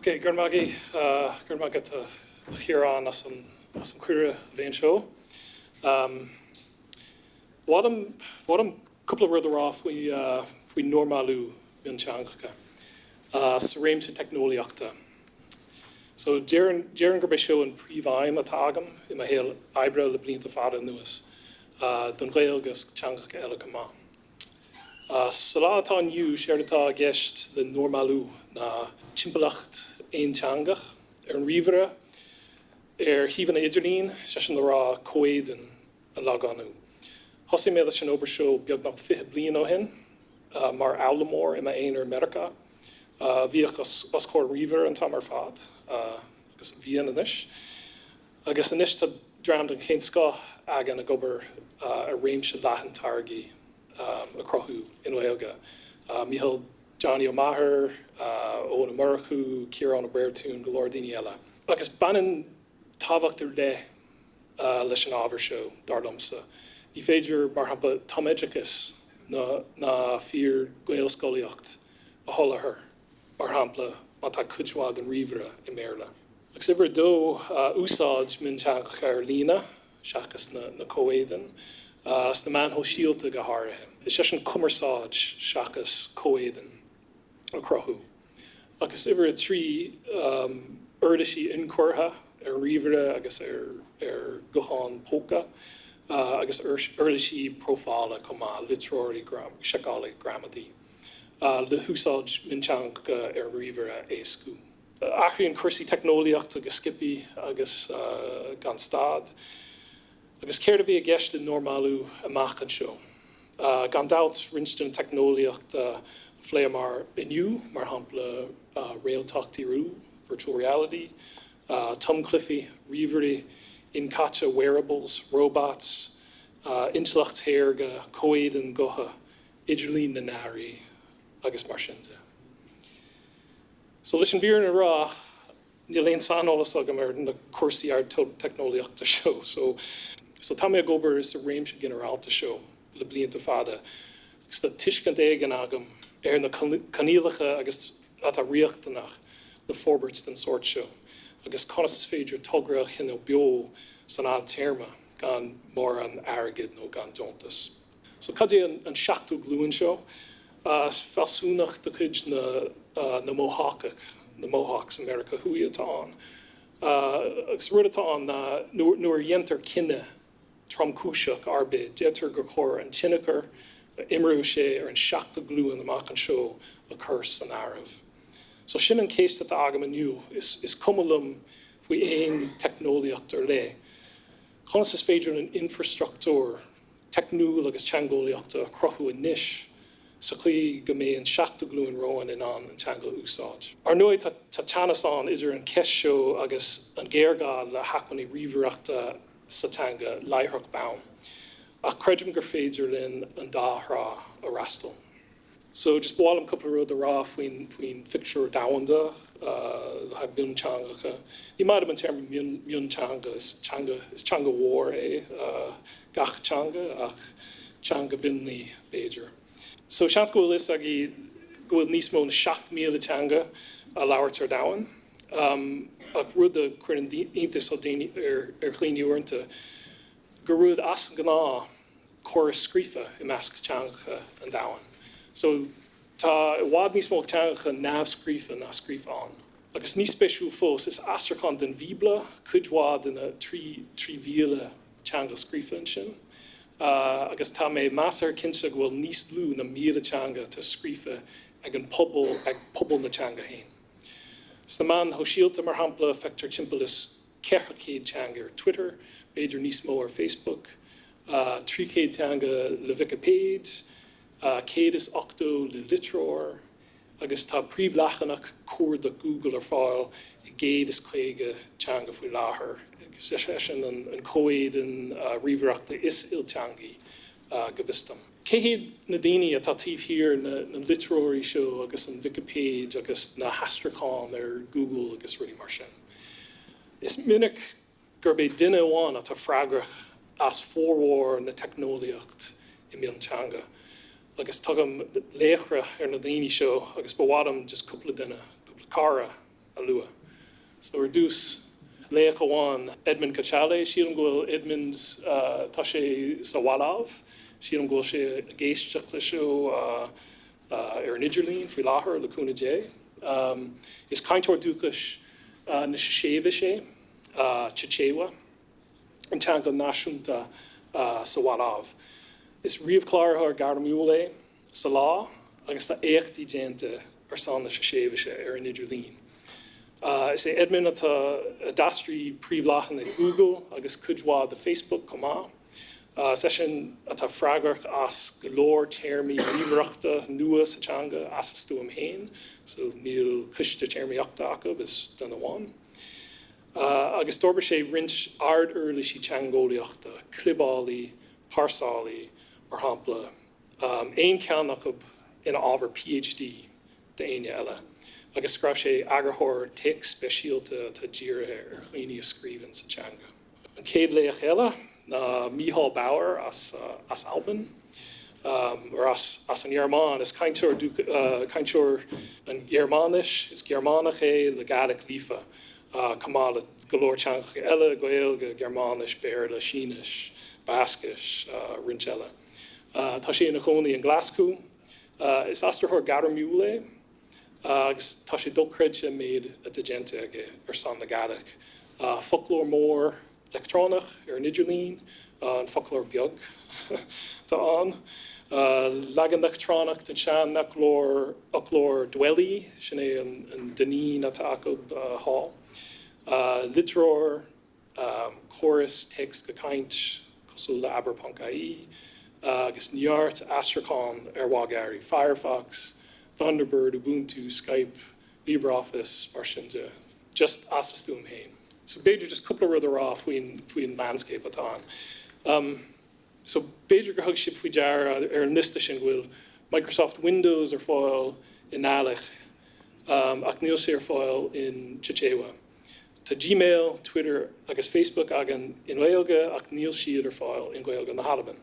Ok, go raibh maith agaibh, go raibh maith agat a Chiaráin as an as an cuireadh a bheith anseo. Ba mhaith liom, ba mhaith liom cúpla rud a rá faoi faoi normalú mionteangacha sa réimse teicneolaíochta. So déarfainn déarfainn gurb é seo an príomhaidhm atá agam i mo shaol oibre le blianta fada anuas, don Ghaeilge agus teangacha eile chomh maith. Sa lá atá inniu, séard atá i gceist le normalú ná timpeallacht aonteangach ar an ríomhaire, ar shuíomhanna idirlín, sé sin le rá comhéadain a lagánú. Thosaigh mé leis an obair seo beagnach 20 bliain ó shin mar fhoghlaimeoir i m'aonar i Meiriceá. Bhíodh os comhair an ríomhaire an t-am ar fad, agus bhíonn anois. Agus anois tá dream den chéad scoth againn ag obair ar réimse leathan táirgí a chruthú i nGaeilge, Mícheál Johnny Ó Meachair, Eoin Ó Murchú, Ciarán Ó Bréartúin, go leor daoine eile. Agus baineann tábhacht ar leith leis an ábhar seo, dar liomsa. Ní féidir, mar shampla, tumoideachas ná fíor-Ghaelscolaíocht a sholáthar, mar shampla, má tá cuid mhaith den ríomhaire i mBéarla. Agus uimhir a dó, úsáid mionteangacha ar líne seachas na comhéadain, sna meáin shóisialta go háirithe. Is é sin cumarsáid seachas comhéadan a chruthú. Agus uimhir a 3, uirlisí inchurtha ar an ríomhaire agus ar ghuthán póca agus uirlisí profála chomh maith, litreoirí, seiceálaí gramadaí, le húsáid mionteangacha ar an ríomhaire a éascú. Athraíonn cúrsaí teicneolaíochta go sciobtha agus gan stad. Agus céard a bhí i gceist le normalú amach anseo? Gan dabht, roinnt den teicneolaíocht a phléamar inniu, mar shampla réaltacht fhíorúil, virtual reality, tumchluichí, ríomhairí inchaite, wearables, robots, intleacht shaorga, comhéadain gutha, idirlíon na n-earraí agus mar sin de. So leis an bhfírinne a rá, níl aon saineolas agam ar na cúrsaí ardteicneolaíochta seo. So so tá mé ag obair sa réimse ginearálta seo le blianta fada agus tá tuiscint éigin agam ar na coinníollacha agus atá riachtanach le forbairt den sórt seo agus conas is féidir togra a choinneáil beo san fhadtéarma gan mórán airgid nó gan deontas. So cad é an seachtú glúin seo? Is fealsúnacht de chuid na Móhácach, na Mohawks i Meiriceá Thuaidh atá ann. Agus rud atá ann ná nuair a dhéantar cinneadh tromchúiseach ar bith, deirtear gur chóir an tionchar a imreoidh sé ar an seachtú glúin amach anseo a chur san áireamh. So sin an cheist atá agam inniu. Is cuma liom faoi aon teicneolaíocht ar leith. Conas is féidir an infreastruchtúr teicniúil agus teangeolaíochta a chruthú anois sa chaoi go mbeidh an seachtú glúin romhainn in ann an teanga a úsáid. Ar ndóigh, tá teannas ann idir an cheist seo agus an géarghá le hacmhainní ríomhaireachta sa teanga láithreach bonn, ach creidim gur féidir linn an dá thrá a fhreastal. So just ba mhaith liom cúpla rud a rá faoin faoin phictiúr domhanda le haghaidh mionteangacha. Ní maith liom an téarma mionteanga, is teanga is teanga mhór é gach teanga ach teanga mhionlaigh b'fhéidir. So seans go bhfuil fhios agaibh go bhfuil níos mó na 7,000 teanga á labhairt ar domhan. Ach rud a chuireann iontas ar dhaoine uaireanta gur rud as an ngnáth córas scríofa i measc teangacha an domhain. So tá i bhfad níos mó teangacha neamhscríofa ná scríofa ann. Agus níos spéisiúil fós, is aistriúchán den Bhíobla cuid mhaith de na 3,000 teanga scríofa ansin. Agus tá mé measartha cinnte go bhfuil níos lú ná 1,000 teanga atá scríofa ag an pobal, ag pobal na teanga féin. Sna meáin shóisialta, mar shampla, feictear timpeall is 400 teanga ar Twitter, b'fhéidir níos mó ar Facebook, 300 teanga le Vicipéid, 180 le litreoir, agus tá príomhleathanach cuardach Google ar fáil i 150 teanga faoi láthair, agus is é sin an comhéadan ríomhaireachta is ilteangaí go bhfios dom. Cé hiad na daoine atá taobh thiar na litreoirí seo agus an Vicipéid agus na haistriúcháin ar Google agus rudaí mar sin? Is minic gurb é duine amháin atá freagrach as formhór na teicneolaíocht i mionteanga agus tugaim laochra ar na daoine seo agus ba mhaith liom just cúpla duine, cúpla cara. a lua. So ar dtús, laoch amháin, Edmund Kachale, sílim go bhfuil Edmund, tá sé sa Mhaláiv, sílim go bhfuil sé ag éisteacht le seo ar an idirlíon faoi láthair, le cúnamh Dé. Is cainteoir dúchais na Siséivis é, Chichewa, an teanga náisiúnta sa Mhaláiv. Is ríomhchláraitheoir gairmiúil é sa lá agus tá éachtaí déanta ar son na Siséivise ar an idirlíon. Is é Edmund atá a d'aistrigh príomhleathanaigh Google agus cuid mhaith de Facebook chomh maith. Is eisean atá freagrach as go leor téarmaí ríomhaireachta nua sa teanga as a stuaim féin, so níl coiste téarmaíochta acu, is duine amháin. Agus d'fhorbair sé roinnt ard-uirlisí teangeolaíochta, clibeálaí, parsálaí, mar shampla, aon cheann acu ina ábhar PhD d'éinne eile, agus scríobh sé eagarthóir téacs speisialta atá dírithe ar dhaoine a scríobhann sa teanga. An chéad laoch eile ná Michal Bauer as as Albain, or as as an Ghearmáin. Is cainteoir cainteoir an Ghearmáinis, is Gearmánach é le Gàidhlig líofa, chomh maith le go leor teangacha eile, Gaeilge, Gearmáinis, Béarla, Sínis, Bascais, roinnt eile. Tá sé ina chónaí in Glaschú. Is aistritheoir gairmiúil é agus tá sé dochreidte an méid atá déanta aige ar son na Gàidhlig. Foclóir mór leictreonach ar an idirlíon, an foclóir beag atá ann. Leagan leictreonach den seanfhoclóir foclóir Dwelly, sin é an duinnín atá acu thall. Litreoir. córas téacs go caint cosúil le abair ponc ie agus neart aistriúchán ar bhogearraí Firefox, Thunderbird, Ubuntu, Skype, LibreOffice, mar sin de, just as a stuaim féin. So b'fhéidir just cúpla rud a rá faoin faoin landscape atá ann. So b'fhéidir gur thug sibh faoi deara ar an liosta sin go bhfuil Microsoft Windows ar fáil i nGàidhlig ach níl sé ar fáil in Chichewa. Tá Gmail, Twitter agus Facebook againn i nGaeilge ach níl siad ar fáil i nGaeilge na hAlban.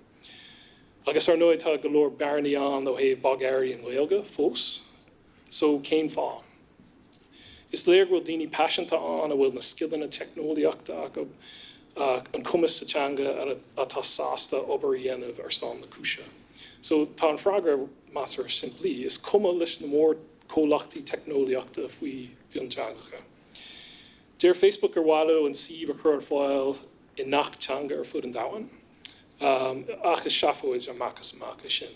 Agus ar ndóigh tá go leor bearnaí ann ó thaobh bogearraí i nGaeilge fós. So cén fáth? Is léir go bhfuil daoine paiseanta ann a bhfuil na scileanna teicneolaíochta acu, an cumas sa teanga atá sásta obair a dhéanamh ar son na cúise. So tá an freagra measartha simplí, is cuma leis na mórchomhlachtaí teicneolaíochta faoi mhionteangacha. Deir Facebook gur mhaith leo an suíomh a chur ar fáil i ngach teanga ar fud an domhain, ach is seafóid amach is amach é sin.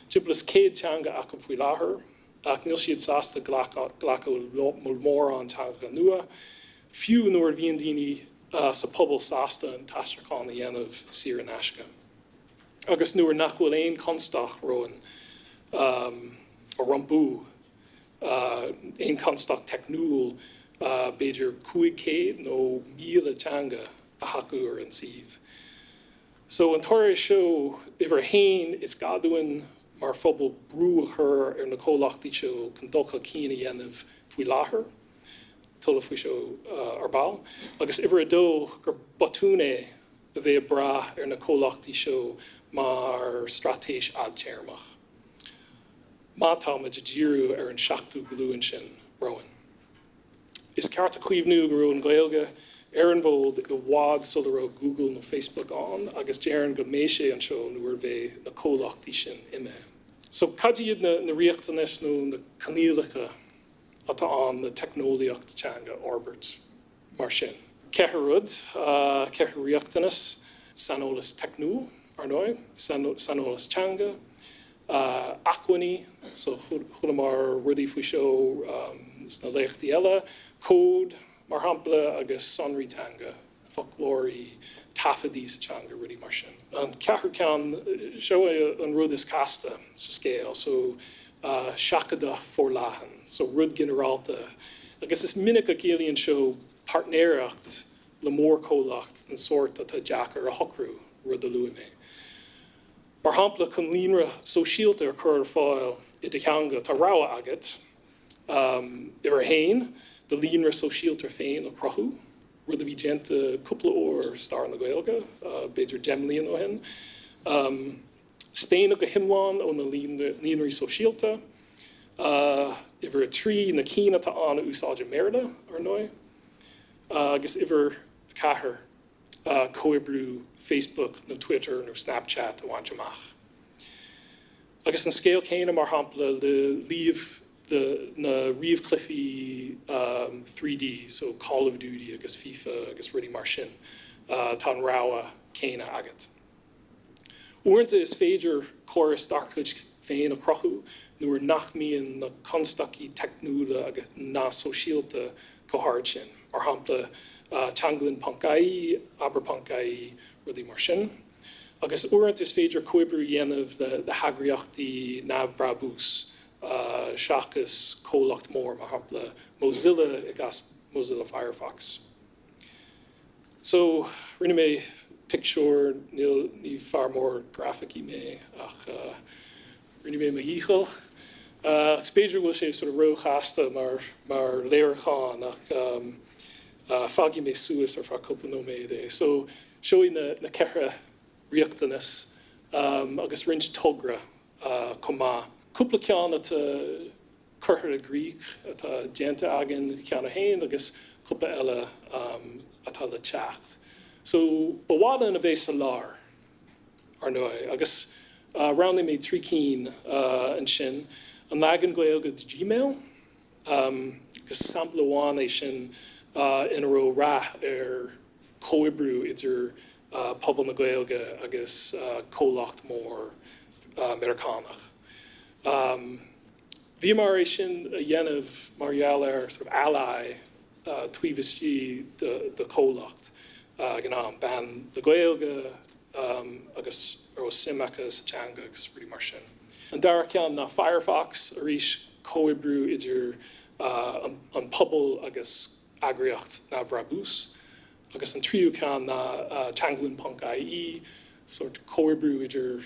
Timpeall is 100 teanga acu faoi láthair, ach níl siad sásta glacadh le mórán teangacha nua, fiú nuair a bhíonn daoine sa phobal sásta an t-aistriúchán a dhéanamh saor in aisce. Agus nuair nach bhfuil aon chonstaic romhainn, rompu. aon chonstaic teicniúil, b'fhéidir 500 nó 1,000 teanga a thacú ar an suíomh. So an toradh seo, uimhir a haon, is gá dúinn mar phobal brú a chur ar na comhlachtaí seo chun dul chun cinn a dhéanamh faoi láthair, tuilleadh faoi seo ar ball, agus uimhir a dó, gur botún é a bheith ag brath ar na comhlachtaí seo mar straitéis fhadtéarmach. Má táimid ag díriú ar an seachtú glúin sin romhainn. Is ceart a chuimhniú go raibh an Ghaeilge ar an bhfód i bhfad sula raibh Google nó Facebook ann agus déarfainn go mbeidh sé anseo nuair a bheidh na comhlachtaí sin imithe. So cad iad na riachtanais nó na coinníollacha atá ann le teicneolaíocht teanga a fhorbairt mar sin? Ceithre rud, ceithre riachtanas, saineolas teicniúil, ar ndóigh, saineolas teanga, acmhainní, so chualamar rudaí faoi seo sna léachtaí eile, cód, mar shampla, agus sonraí teanga, foclóirí, taifeadaí sa teanga, rudaí mar sin. An ceathrú ceann, seo é an rud is casta sa scéal, so seachadadh forleathan, so rud ginearálta, agus is minic a chiallaíonn seo páirtnéireacht le mórchomhlacht den sórt atá deacair a shocrú, rud a luaigh mé. Mar shampla, chun líonra sóisialta a chur ar fáil i do theanga, tá rogha agat, uimhir a haon, do líonra sóisialta féin a chruthú, rud a bhí déanta cúpla uair i stair na Gaeilge, b'fhéidir 10 mbliana ó shin, staonadh go hiomlán ó na líonraí sóisialta. Uimhir 3, na cinn atá ann a úsáid i mBéarla, ar ndóigh. Agus uimhir 4, comhoibriú Facebook nó Twitter nó Snapchat a bhaint amach. Agus an scéal céanna, mar shampla, le líomh na ríomhchluichí 3D, so Call of Duty agus FIFA agus rudaí mar sin, tá an rogha céanna agat. Uaireanta is féidir córas dár gcuid féin a chruthú nuair nach mbíonn na constaicí teicniúla ná sóisialta chomh hard sin, mar shampla teanglann ponc ie, abair ponc ie, rudaí mar sin. Agus uaireanta is féidir comhoibriú a dhéanamh le heagraíochtaí neamhbhrabús seachas comhlacht mór, mar shampla Mozilla i gcás Mozilla Firefox. So, rinne mé pictiúr, níl, ní fear mór grafaicí mé ach rinne mé mo dhícheall. Agus b'fhéidir go bhfuil sé sort of róchasta mar, mar léiriúchán ach fágfaidh mé suas ar feadh cúpla nóiméad é. So, seo iad na, na ceithre riachtanas agus roinnt togra chomh maith. Cúpla ceann atá curtha i gcrích atá déanta againn cheana féin agus cúpla eile atá le teacht. So, ba mhaith linn a bheith sa lár, ar ndóigh, agus roghnaigh mé 3 cinn ansin, an leagan Gaeilge de Gmail, agus sampla amháin é sin ina raibh rath ar chomhoibriú idir pobal na Gaeilge agus comhlacht mór Meiriceánach. Bhíomar é sin a dhéanamh mar gheall ar sort of ally taobh istigh de chomhlacht ag an am, bean le Gaeilge agus a raibh suim aici sa teanga agus rudaí mar sin. An dara ceann ná Firefox, arís comhoibriú idir an pobal agus eagraíocht neamhbhrabús. Agus an tríú ceann ná teanglann ponc ie, sórt comhoibriú idir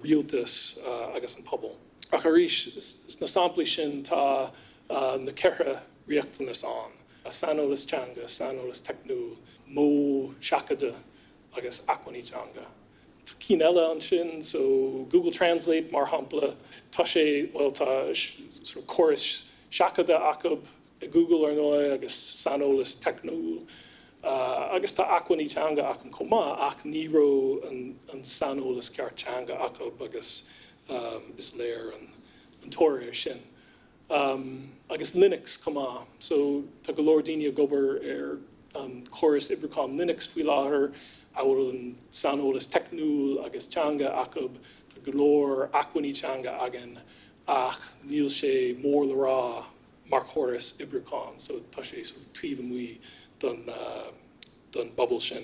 rialtas agus an pobal. Ach arís, sna samplaí sin tá na ceithre riachtanas ann, saineolas teanga, saineolas teicniúil, modh seachadta agus acmhainní teanga. Tá cinn eile ansin, so Google Translate mar shampla, tá sé, bhuel tá sort of córas seachadta acu, ag Google, ar ndóigh, agus saineolas teicniúil, agus tá acmhainní teanga acu chomh maith, ach ní raibh an saineolas ceart teanga acu agus is léir an toradh air sin. Agus Linux chomh maith. So tá go leor daoine ag obair ar an chóras oibriúcháin Linux faoi láthair, a bhfuil an saineolas teicniúil agus teanga acu, tá go leor acmhainní teanga againn ach níl sé mór le rá mar chóras oibriúcháin so tá sé sort of taobh amuigh don don bpobal sin.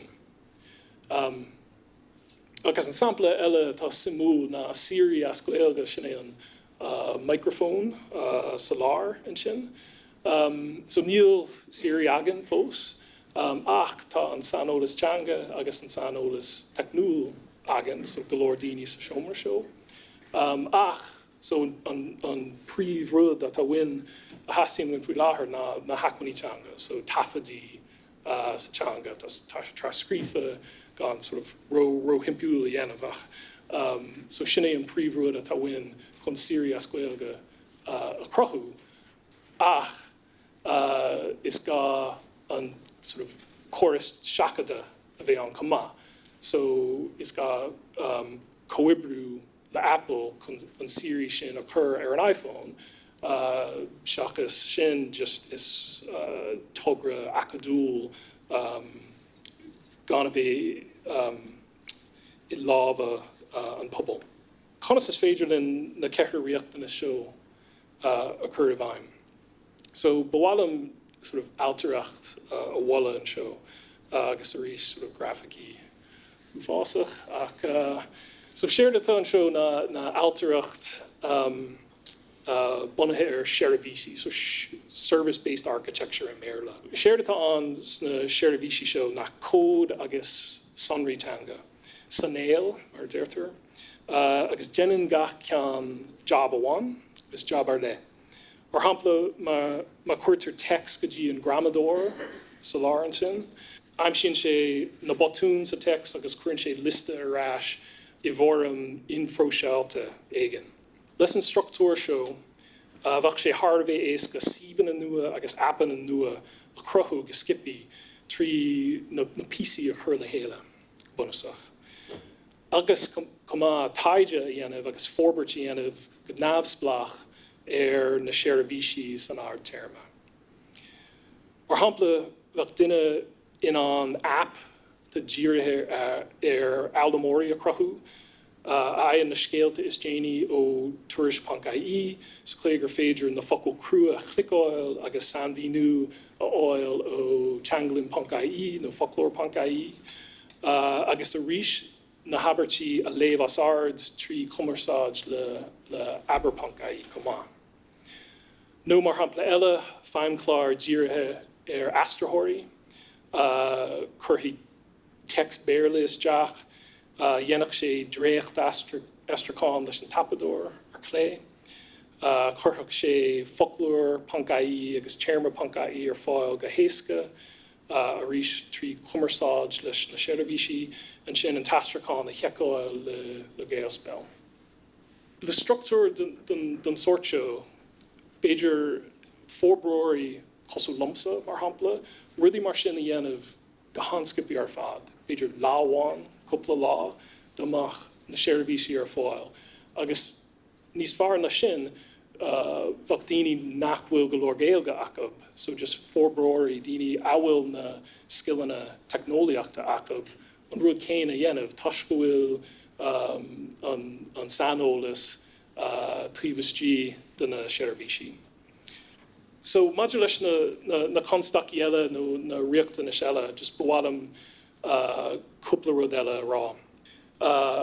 Um, agus an sampla eile atá suimiúil ná Siri as Gaeilge, sin é an uh, microphone uh, sa lár ansin. Um, so níl Siri againn fós, um, ach tá an saineolas teanga agus an saineolas teicniúil againn, so go leor daoine sa seomra seo. Um, ach So an príomhrud atá uainn, a theastaíonn uainn faoi láthair ná na hacmhainní teanga, so taifeadtaí sa teanga atá tras-scríofa gan sort of ró róshimpliú a dhéanamh ach so sin é an príomhrud atá uainn chun Siri as Gaeilge a chruthú ach is gá an sort of córas seachadta a bheith ann chomh maith so is gá comhoibriú le Apple chun an Siri sin a chur ar an iPhone, seachas sin just is togra acadúil gan a bheith i lámha an pobail. Conas is féidir linn na ceithre riachtanas seo a chur i bhfeidhm? So ba mhaith liom sort of ailtireacht a mholadh anseo agus arís sort of grafaicí uafásach ach so séard atá anseo ná ná ailtireacht bunaithe ar sheirbhísí, so service based architecture i mBéarla. Séard atá ann sna seirbhísí seo ná cód agus sonraí teanga, sa néal mar a deirtear, agus déanann gach ceann job amháin, is job ar leith. Mar shampla, má chuirtear téacs go dtí an gramadóir sa lár ansin, aimsíonn sé na botúin sa téacs agus cuireann sé liosta ar ais i bhfoirm inphróiseáilte éigin. Leis an struchtúr seo, Bheadh sé thar a bheith éasca suíomhanna nua agus aipeanna nua a chruthú go sciobtha trí na píosaí a chur le chéile, go bunúsach. Agus chomh maith taighde a dhéanamh agus forbairt a dhéanamh go neamhspleách ar na seirbhísí san fhadtéarma. Mar shampla, bheadh duine in ann aip atá dírithe ar fhoghlaimeoirí a chruthú, a fhaigheann na scéalta is déanaí ó Tuairisc.ie sa chaoi gur féidir na focail chrua a chliceáil agus sainmhíniú a fháil ó Teanglann.ie nó Foclóir.ie agus arís na habairtí a léamh os ard trí chumarsáid le Abair.ie chomh maith. Nó mar shampla eile, feidhmchlár dírithe ar aistritheoirí, chuirfí téacs Béarla isteach, dhéanfadh sé dréacht-aistriúchán leis an tapadóir ar chlé, chuirfeadh sé foclóir.ie agus téarma.ie ar fáil go héasca, arís trí chumarsáid leis na seirbhísí, ansin an t-aistriúchán a sheiceáil le Gaelspell. Le struchtúr den sórt seo, b'fhéidir forbróirí cosúil liomsa, mar shampla, rudaí mar sin a dhéanamh go han-sciobtha ar fad, b'fhéidir lá amháin, cúpla lá, dá mbeadh na seirbhísí ar fáil. Agus níos fearr ná sin, bheadh daoine nach bhfuil go leor Gaeilge acu, so just forbróirí, daoine a bhfuil na scileanna teicneolaíochta acu, an rud céanna a dhéanamh toisc go bhfuil an saineolas taobh istigh de na seirbhísí. So maidir leis na constaicí eile nó na riachtanais eile, just ba mhaith liom cúpla rud eile a rá.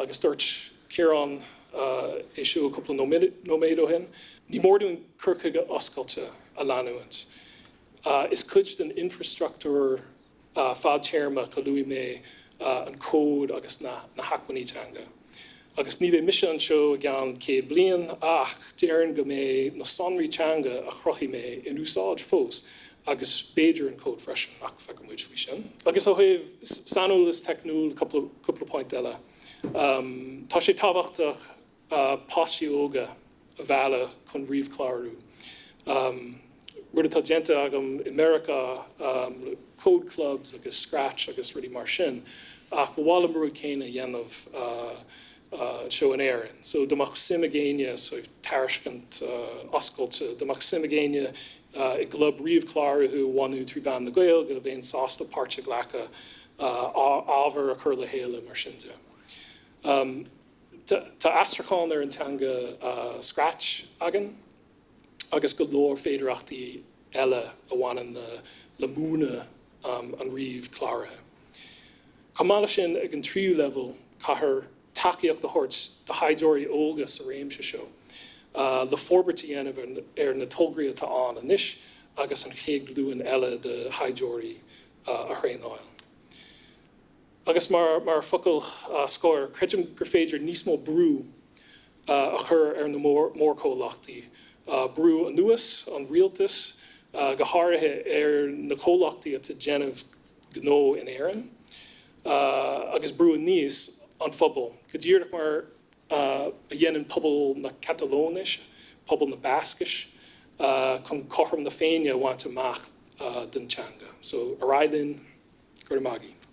Agus dúirt Ciarán é seo cúpla nóiméad ó shin, ní mór dúinn cur chuige oscailte a leanúint. Is cuid den infreastruchtúr fadtéarmach a luaigh mé an cód agus na hacmhainní teanga. Agus ní bheidh mise anseo i gceann 100 bliain ach déarfainn go mbeidh na sonraí teanga a chruthaigh mé in úsáid fós agus b'fhéidir an cód freisin ach feicfidh muid faoi sin. Agus ó thaobh saineolas teicniúil cúpla pointe eile. Tá sé tábhachtach páistí óga a mhealladh chun ríomhchlárú. Rud atá déanta agam i Meiriceá le code clubs agus Scratch agus rudaí mar sin, ach ba mhaith liom an rud céanna a dhéanamh anseo in Éirinn. So dá mbeadh suim ag éinne, so tairiscint oscailte, dá mbeadh suim ag éinne i gclub ríomhchláraithe a bhunú trí mheán na Gaeilge, bheinn sásta páirt a ghlacadh, ábhar a chur le chéile mar sin de. Tá aistriúchán ar an teanga Scratch againn agus go leor féidearthachtaí eile a bhaineann le múineadh an ríomhchláraithe. Chomh maith leis sin, ag an tríú leibhéal, caithfear tacaíocht a thabhairt do thaighdeoirí óga sa réimse seo le forbairt a dhéanamh ar na tograí atá ann anois agus an chéad ghlúin eile de thaighdeoirí a thraenáil. Agus mar focal scoir, creidim gur féidir níos mó brú a chur ar na mórchomhlachtaí, brú anuas, an rialtas, go háirithe ar na comhlachtaí atá ag déanamh gnó in Éirinn, agus brú aníos an phobal, go díreach mar a dhéanann pobal na Catalóinise, pobal na Bascaise, chun cothrom na Féinne a bhaint amach don teanga. So, ar aghaidh linn. Go raibh maith agaibh.